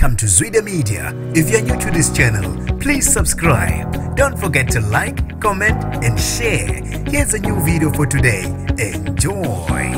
Welcome to Zwida Media. If you're new to this channel, please subscribe. Don't forget to like, comment, and share. Here's a new video for today. Enjoy.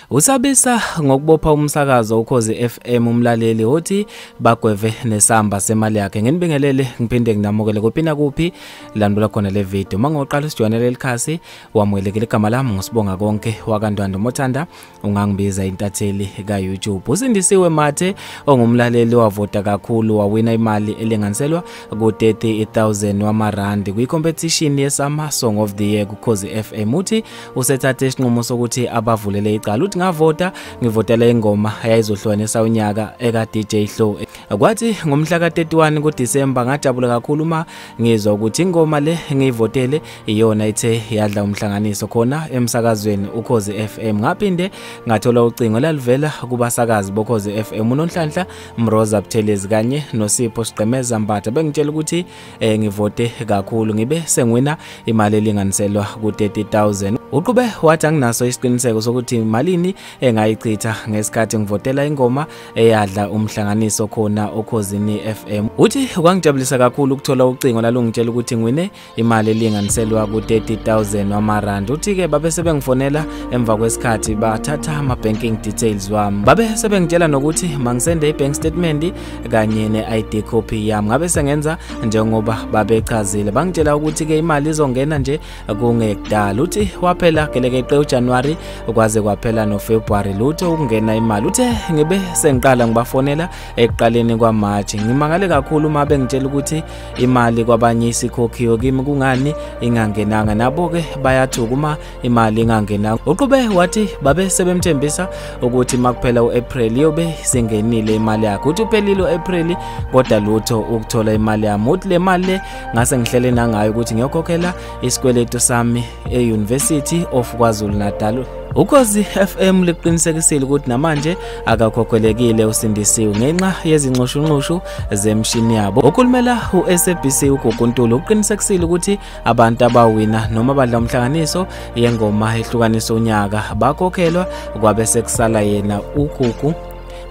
Usabisa ngokubopha umsakazo Ukhozi FM umlaleli uthi bagweve nesamba semali yakhe. Nginibingelele ngiphinde nginamukele kupina kuphi landula khona le video. Mangoqala usijoyinele likhasi wamukelekile igama lami ngosibonga konke wakaNtwando Mothanda ungangibiza intatheli ka YouTube. Usindisiwe Mathe ongumlaleli wavota kakhulu wawina imali elinganiselwa ku 38,000 wamarandi kwi competition yesama Song of the Year kuKhozi FM. Uthi usethathe isinqumo sokuthi abavulele icala. Uthi ngavota ngivotela ingoma eyayizohlukanisa unyaka eka DJ Hlo. Kwathi ngomhla ka31 kuDisemba ngajabula kakhulu uma ngizwa ukuthi ingoma le ngiyivotele iyona ithe yadla umhlanganiso khona emsakazweni Ukhozi FM. Ngaphinde ngathola ucingo lalivela kubasakazi boKhozi FM uNonhlanhla Mroza Buthelezi kanye noSipho Sigqemeza Mbatha bengitshela ukuthi ngivote kakhulu ngibe sengwina imali elinganiselwa ku 30,000. Uqhube wathi anginaso isiqiniseko sokuthi malini engayichitha ngesikhathi ngivotela ingoma eyadla umhlanganiso khona Okhozini FM. Uthi kwangijabulisa kakhulu ukuthola ucingo lalungitshela ukuthi ngwine imali elinganiselwa ku 30,000 wamarandi. Uthi ke babe sebengifonela emva kwesikhathi bathatha ama banking details wami. Babe sebengitshela nokuthi mangisende ibank statement kanye ne-ID copy yami. Ngabe sengenza njengoba babechazile. Bangitshela ukuthi ke imali izongena nje kungekudala. Uthi waphela gelekeqe uJanuary kwaze kwaphela noFebruary lutho ukungena imali. Uthe ngibe sengiqala ngibafonela ekuqaleni kwaMarch. Ngimangale kakhulu uma bengitshela ukuthi imali kwabanye isikhokhiwe kimi kungani ingangenanga. Nabo ke bayathuka uma imali ingangenanga. Uqhube wathi babe sebemthembisa ukuthi makuphela uApril yobe singenile imali yakhe. Uthi uphelile uApril kodwa lutho ukuthola imali yami. Uthi le mali le ngase ngihlele nangayo ukuthi ngiyokhokhela isikweletu sami eUniversity of KwaZulu-Natal. Ukhozi FM liqinisekisile ukuthi namanje akakhokhelekile uSindisiwe ngenxa yezinxushunxushu zemshini yabo. Okhulumela uSABC uGugu Ntuli uqinisekisile ukuthi abantu abawina noma badla umhlanganiso yengoma ehlukanisa unyaka bakhokhelwa kwabe sekusala yena uGugu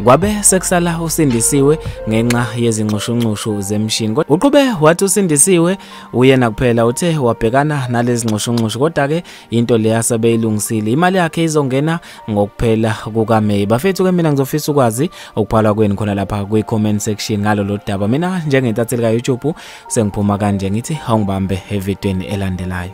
kwabe sekusala uSindisiwe ngenxa yezinxushunxushu zemshini. Uqhube wathi uSindisiwe uyena kuphela uthe wabhekana nalezi nxushunxushu kodwa ke into leya sabeyilungisile imali yakhe izongena ngokuphela kukaMay. Bafethu ke mina ngizofisa ukwazi ukubhala kwenu khona lapha kwi comment section ngalolu daba. Mina njengentatheli ka YouTube sengiphuma kanje ngithi awungibambe evidweni elandelayo.